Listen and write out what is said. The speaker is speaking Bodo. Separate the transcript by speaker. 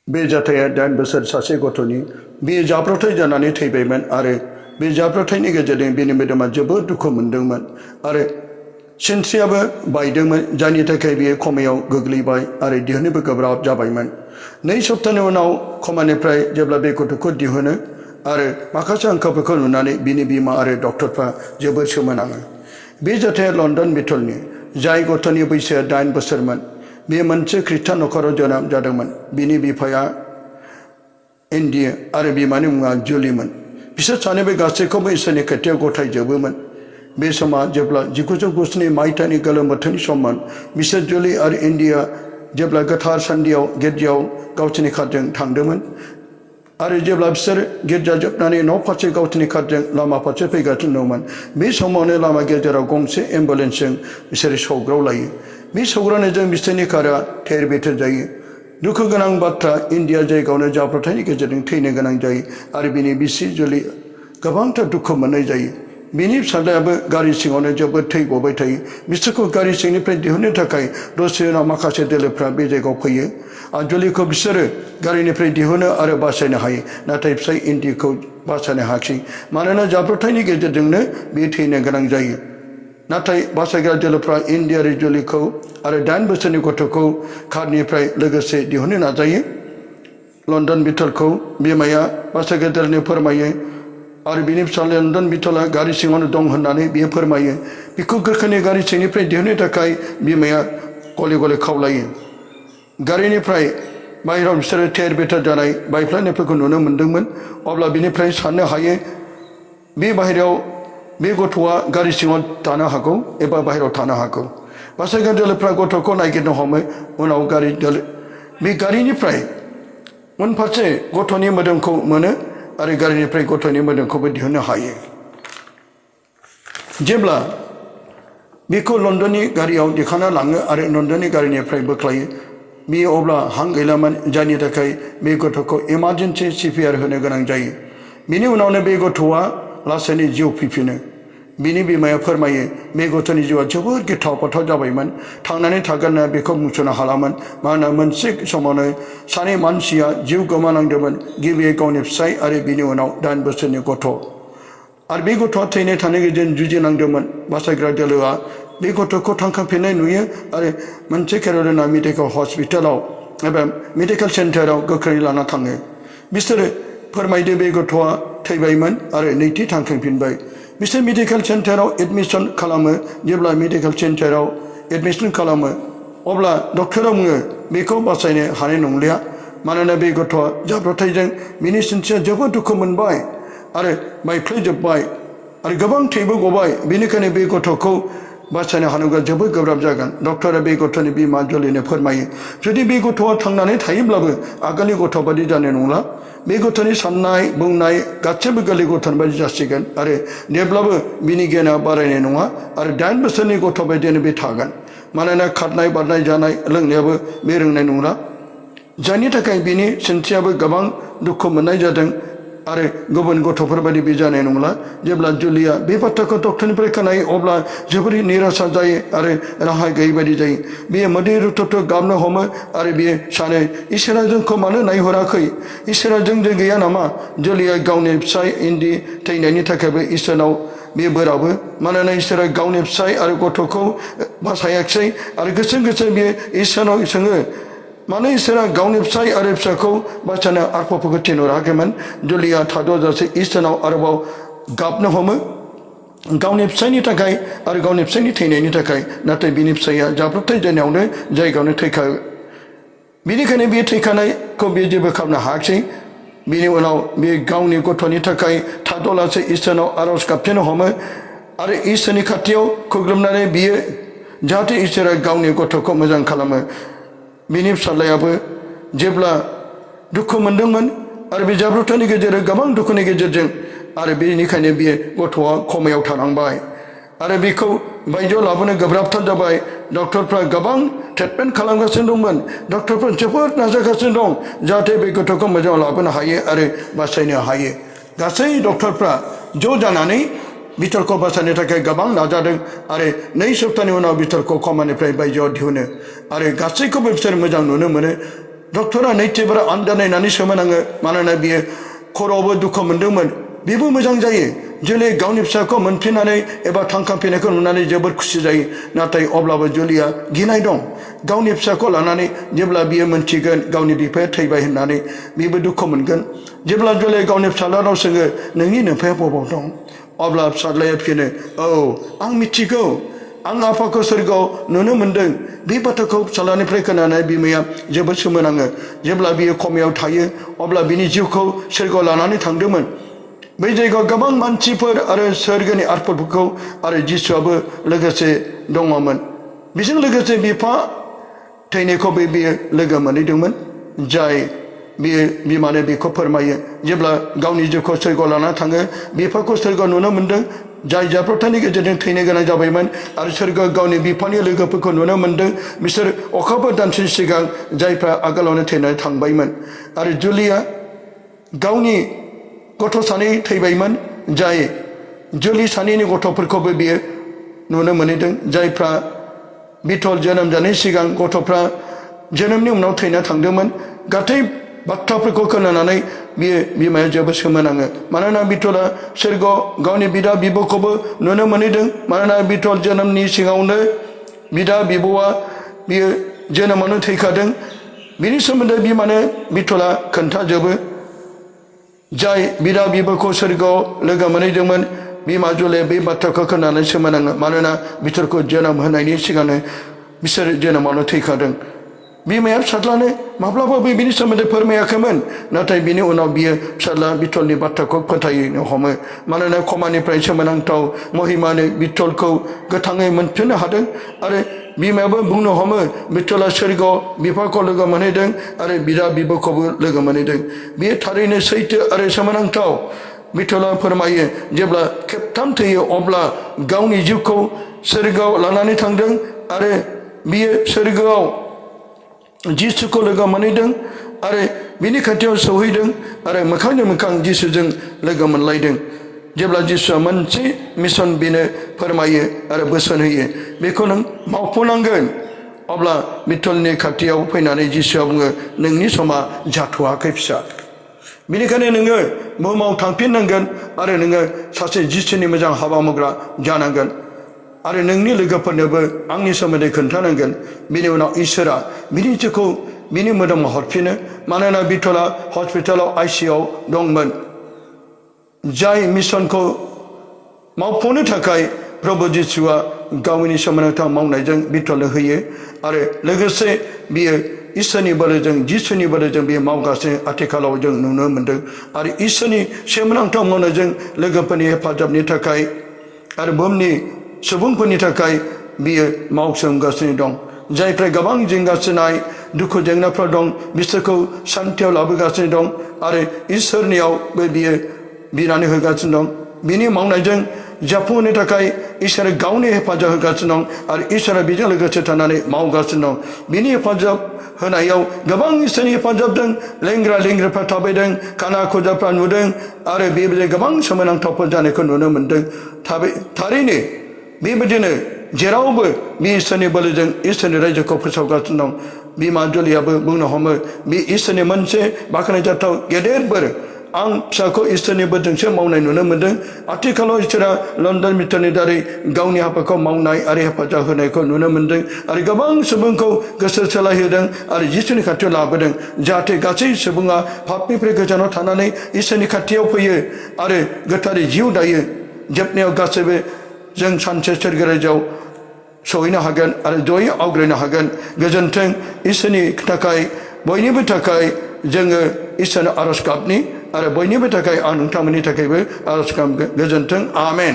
Speaker 1: बे जाथाया 8 बोसोर सासे गथ'नि बे जाब्रबथाय जानानै थैबायमोन आरो बे जाब्रबथायनि गेजेरजों बिनि मोदोमा जोबोद दुखु मोनदोंमोन आरो सिनस्रियाबो बायदोंमोन जायनि थाखाय बियो कमायाव गोग्लैबाय आरो दिहुननोबो गोब्राब जाबायमोन 2 सप्तानि उनाव कमानिफ्राय जेब्ला बे गथ'खौ दिहुनो आरो माखासे अंकफोरखौ नुनानै बिनि बिमा आरो डक्टरफ्रा जोबोद सोमोनाङो बे जाथाया लन्डन बिटलनि जाय गथ'नि बैसोआ 8 बोसोरमोन बे मोनसे ख्रिस्टान नखराव जोनोम जादोंमोन बिनि बिफाया एन्डी आरो बिमानि मुङा जुलिमोन बिसोर सानैबो गासैखौबो इसोरनि खाथियाव गथायजोबोमोन बे समा जेब्ला 1992 मायथाइनि गोलोम बोथोरनि सममोन बिसोर जुलि आरो एन्डीआ जेब्ला गोथार सान्दियाव गिर्जायाव गावसोरनि कारजों थांदोंमोन आरो जेब्ला बिसोर गिर्जा जोबनानै न' फारसे गावसोरनि कारजों लामा फारसे फैगासिनो दंमोन बे समावनो लामा गेजेराव गंसे एम्बुलेन्सजों बिसोर सौग्रावलायो बे सौग्रावनायजों बिसोरनि कारा थेर बेथेर जायो दुखु गोनां बाथ्रा इन्डिया जायगायावनो जाब्रबथायनि गेजेरजों थैनो गोनां जायो आरो बिनि बिसि जुलि गोबांथार दुखु मोननाय जायो बिनि फिसाज्लायाबो गारि सिङावनो जोबोद थै गबाय थायो बिसोरखौ गारि सिंनिफ्राय दिहुननो थाखाय दसे उनाव माखासे दोलोफ्रा बे जायगायाव फैयो जुलिखौ बिसोरो गारिनिफ्राय दिहुनो आरो बासायनो हायो नाथाय फिसाय इन्डिखौ बासायनो हायाखै मानोना जाब्रबथायनि गेजेरजोंनो बे थैनो गोनां जायो नाथाय बासायग्रा दोलोफ्रा इन्डी आरो जुलिखौ आरो 8 बोसोरनि गथ'खौ कारनिफ्राय लोगोसे दिहुननो नाजायो लन्डन बिटलखौ बिमाया बासायग्रा दोलोनो फोरमायो आरो बिनि फिसाज्ला लन्डन बिटला गारि सिङावनो दं होननानै बियो फोरमायो बिखौ गोख्रोंनि गारि सिंनिफ्राय दिहुननो थाखाय बिमाया गले गले खावलायो गारिनिफ्राय बाहेराव बिसोरो थेर बेथेर जानाय बायफ्लेनायफोरखौ नुनो मोन्दोंमोन अब्ला बिनिफ्राय साननो हायो बे बाहेरायाव बे गथ'आ गारि सिङाव थानो हागौ एबा बाहेरायाव थानो हागौ बासायग्रा दोलोफ्रा गथ'खौ नागिरनो हमो उनाव बे गारिनिफ्राय उनफारसे गथ'नि मोदोमखौ मोनो आरो गारिनिफ्राय गथ'नि मोदोमखौबो दिहुननो हायो जेब्ला बेखौ लन्डननि गारियाव दिखांना लाङो आरो लन्डननि गारिनिफ्राय बोख्लायो बियो अब्ला हां गैलामोन जायनि थाखाय बे गथ'खौ इमारजेन्सि CPR होनो गोनां जायो बिनि उनावनो बे गथ'आ लासैनो जिउ फैफिनो बिनि बिमाया फोरमायो बे गथ'नि जिउआ जोबोद गिथाव बाथाव जाबायमोन थांनानै थागोनना बेखौ बुंस'नो हालामोन मानोना मोनसे समावनो सानै मानसिया जिउ गोमानांदोंमोन गिबियै गावनि फिसाय आरो बिनि उनाव 8 बोसोरनि गथ' आरो बे गथ'आ थैनो थानो गेजेरजों जुजिनांदोंमोन बासायग्रा दोलोआ बे गथ'खौ थांखांफिननाय नुयो आरो मोनसे केर'लिना मेडिकेल हस्पिटालाव एबा मेडिकेल सेन्टाराव गोख्रै लाना थाङो बिसोरो फोरमायदो बे गथ'आ थैबायमोन आरो नैथि थांखांफिनबाय बिसोर मेडिकेल सेन्टाराव एडमिसन खालामो जेब्ला मेडिकेल सेन्टाराव एडमिसन खालामो अब्ला डक्टरा बुङो बेखौ बासायनो हानाय नंलिया मानोना बे गथ'आ जाब्रबथायजों बिनि सिनस्रिया जोबोद दुखु मोनबाय आरो बायफ्लेजोब्बाय आरो गोबां थैबो गबाय बेनिखायनो बे गथ'खौ बासायनो हानांगौआ जोबोद गोब्राब जागोन डक्टरा बे गथ'नि बिमा जुलिनो फोरमायो जुदि बे गथ'आ थांनानै थायोब्लाबो आगोलनि गथ' बादि जानाय नंला बे गथ'नि साननाय बुंनाय गासैबो गोरलै गथ'नि बायदि जासिगोन आरो जेब्लाबो बिनि गियाना बारायनाय नङा आरो 8 बोसोरनि गथ' बायदियानो बे थागोन मानोना खारनाय बारनाय जानाय लोंनायाबो बे रोंनाय नंला जायनि थाखाय बिनि सिनस्रियाबो गोबां दुखु मोननाय जादों आरो गुबुन गथ'फोर बायदि बे जानाय नंला जेब्ला जुलिया बे बाथ्राखौ डक्टरनिफ्राय खोनायो अब्ला जोबोरै निराशा जायो आरो राहा गैयै बायदि जायो बियो मोदै रुथुथु गाबनो हमो आरो बियो सानो इसोरा जोंखौ मानो नायहराखै इसोरा जोंजों गैया नामा जुलिया गावनि फिसाय इन्डी थैनायनि थाखायबो इसोरनाव बे बोराबो मानोना इसोरा गावनि फिसाय आरो गथ'खौ बासायाखिसै आरो गोसो बियो इसोरनाव सोङो मानो इसोरा गावनि फिसाय आरो फिसाखौ बासायनो आरफफोरखौ थिनहराखैमोन जुलिया थाद'जासे इसोरनाव आरोबाव गाबनो हमो गावनि फिसायनि थाखाय आरो गावनि फिसायनि थैनायनि थाखाय नाथाय बिनि फिसाया जाब्रबथाय जानायावनो जायगायावनो थैखायो बेनिखायनो बे थैखानायखौ बे जेबो खालामनो हायाखिसै बिनि उनाव बे गावनि गथ'नि थाखाय थाद'लासे इसोरनाव आर'ज गाबफिननो हमो आरो इसोरनि खाथियाव खुग्लुबनानै बियो जाहाथे इसोरा गावनि गथ'खौ मोजां खालामो बिनि फिसाज्लायाबो जेब्ला दुखु मोनदोंमोन आरो बे जाब्रबथायनि गेजेरजों गोबां दुखुनि गेजेरजों आरो बेनिखायनो बियो गथ'आ कमायाव थानांबाय आरो बेखौ बायजोआव लाबोनो गोब्राबथार जाबाय डक्टरफ्रा गोबां ट्रिटमेन्ट खालामगासिनो दंमोन डक्टरफ्रा जोबोद नाजागासिनो दं जाहाथे बे गथ'खौ मोजाङाव लाबोनो हायो आरो बासायनो हायो गासै डक्टरफ्रा ज' जानानै बिटलखौ बासायनो थाखाय गोबां नाजादों आरो 2 सप्तानि उनाव बिटलखौ कमानिफ्राय बायजोआव दिहुनो आरो गासैखौबो बिसोर मोजां नुनो मोनो डक्टरा नैतिब्रा आन्दानायनानै सोमोनाङो मानोना बियो खर'आवबो दुखु मोनदोंमोन बेबो मोजां जायो जुलि गावनि फिसाखौ मोनफिननानै एबा थांखांफिननायखौ नुनानै जोबोद खुसि जायो नाथाय अब्लाबो जुलिया गिनाय दं गावनि फिसाखौ लानानै जेब्ला बियो मोनथिगोन गावनि बिफाया थैबाय होननानै बेबो दुखु मोनगोन जेब्ला जुलि गावनि फिसाज्लानाव सोङो नोंनि नोमफाया बबाव दं अब्ला फिसाज्लाया फिनो औ आं मिथिगौ आं आफाखौ सोरगोआव नुनो मोनदों बे बाथ्राखौ फिसाज्लानिफ्राय खोनानानै बिमाया जोबोद सोमोनाङो जेब्ला बियो खमायाव थायो अब्ला बिनि जिउखौ सोरगोआव लानानै थांदोंमोन बै जायगायाव गोबां मानसिफोर आरो सोरगोनि आत्माफोरखौ आरो जिसुआबो लोगोसे दङमोन बेजों लोगोसे बिफा थैनायखौबो बियो लोगो मोनहैदोंमोन जाय बियो बिमानो बेखौ फोरमायो जेब्ला गावनि जिउखौ सोरगोआव लाना थाङो बिफाखौ सोरगोआव नुनो मोनदों जाय जाब्रबथायनि गेजेरजों थैनो गोनां जाबायमोन आरो सोरगोआव गावनि बिफानि लोगोफोरखौ नुनो मोनदों बिसोर अखाफोर दानसे सिगां जायफ्रा आगोलावनो थैनानै थांबायमोन आरो जुलिया गावनि गथ' सानै थैबायमोन जाय जुलि सानैनि गथ'फोरखौबो बियो नुनो मोनहैदों जायफ्रा बिथल जोनोम जानायनि सिगां गथ'फ्रा जोनोमनि उनाव थैना थांदोंमोन गासै बाथ्राफोरखौ खोनानानै बियो बिमाया जोबोद सोमोनाङो मानोना बिथला सोरगोआव गावनि बिदा बिब'खौबो नुनो मोनहैदों मानोना बिथल जोनोमनि सिगाङावनो बिदा बिब'आ बियो जोनोमावनो थैखादों बिनि सोमोन्दै बिमानो बिथला खोन्थाजोबो जाय बिदा बिब'खौ सोरगोआव लोगो मोनहैदोंमोन बिमा जुलिया बे बाथ्राखौ खोनानानै सोमोनाङो मानोना बिथोरखौ जोनोम होनायनि सिगांनो बिसोर जोनोमावनो थैखादों बिमाया फिसाज्लानो माब्लाबाबो बिनि सोमोन्दै फोरमायाखैमोन नाथाय बिनि उनाव बियो फिसाज्ला बिथलनि बाथ्राखौ फोथायनो हमो मानोना खमानिफ्राय सोमोनांथाव महिमानो बिथलखौ गोथाङै मोनफिननो हादों आरो बिमायाबो बुंनो हमो बिथला सोरगोआव बिफाखौ लोगो मोनहैदों आरो बिदा बिब'खौबो लोगो मोनहैदों बेयो थारैनो सैथो आरो सोमोनांथाव बिथला फोरमायो जेब्ला खेबथाम थैयो अब्ला गावनि जिउखौ सोरगोआव लानानै थांदों आरो बियो सोरगोआव जिसुखौ लोगो मोनहैदों आरो बिनि खाथियाव सौहैदों आरो मोखांजों मोखां जिसुजों लोगो मोनलायदों जेब्ला जिसुआ मोनसे मिशन बेनो फोरमायो आरो बोसोन होयो बेखौ नों मावफुंनांगोन अब्ला बिथलनि खाथियाव फैनानै जिसुआ बुङो नोंनि समा जाथ'वाखै फिसा बेनिखायनो नोङो बुहुमाव थांफिननांगोन आरो नोङो सासे जिसुनि मोजां हाबा मावग्रा जानांगोन आरो नोंनि लोगोफोरनोबो आंनि सोमोन्दै खोन्थानांगोन बिनि उनाव इसोरा बिनि जिउखौ बिनि मोदोमाव हरफिनो मानोना बिथला हस्पिटालाव आइसिइउआव दंमोन जाय मिशनखौ मावफुंनो थाखाय प्रभु जिसुआ गावनि सोमोनांथाव मावनायजों बिथलनो होयो आरो लोगोसे बियो इसोरनि बोलोजों जिसुनि बोलोजों बियो मावगासिनो आथिखालाव जों नुनो मोनदों आरो इसोरनि सोमोनांथाव मावनायजों लोगोफोरनि हेफाजाबनि थाखाय आरो बुहुमनि सुबुंफोरनि थाखाय बियो मावसोमगासिनो दं जायफ्रा गोबां जेंगासिनाय दुखु जेंनाफोर दं बिसोरखौ सान्थियाव लाबोगासिनो दं आरो इसोरनियावबो बियो बिनानै होगासिनो दं बिनि मावनायजों जाफुंहोनो थाखाय इसोरा गावनि हेफाजाब होगासिनो दं आरो इसोरा बेजों लोगोसे थानानै मावगासिनो दं बिनि हेफाजाब होनायाव गोबां इसोरनि हेफाजाबजों लेंग्रा लेंग्राफ्रा थाबायदों खाना खुजाफ्रा नुदों आरो बेबायदि गोबां सोमोनांथावफोर जानायखौ नुनो मोन्दों थारैनो बेबायदिनो जेरावबो बे इसोरनि बोलोजों इसोरनि रायजोखौ फोसावगासिनो दं बिमा जुलियाबो बुंनो हमो बे इसोरनि मोनसे बाख्नायजाथाव गेदेर बोर आं फिसाखौ इसोरनि बोरजोंसो मावनाय नुनो मोन्दों आथिखालाव इसोरा लण्डन मिशननि दारै गावनि हाबाखौ मावनाय आरो हेफाजाब होनायखौ नुनो मोन्दों आरो गोबां सुबुंखौ गोसो सोलायहोदों आरो जिसुनि खाथियाव लाबोदों जाहाथे गासै सुबुङा पापनिफ्राय गोजानाव थानानै इसोरनि खाथियाव फैयो आरो गोथारै जिउ दायो जोबनायाव गासैबो जों सानसे सोरगो रायजोआव सहैनो हागोन आरो जयै आवग्रिनो हागोन गोजोन्थों इसोरनि थाखाय बयनिबो थाखाय जोङो इसोरनो आरज गाबनि आरो बयनिबो थाखाय आं नोंथांमोननि थाखायबो आरज गाबगोन गोजोन्थों आमेन।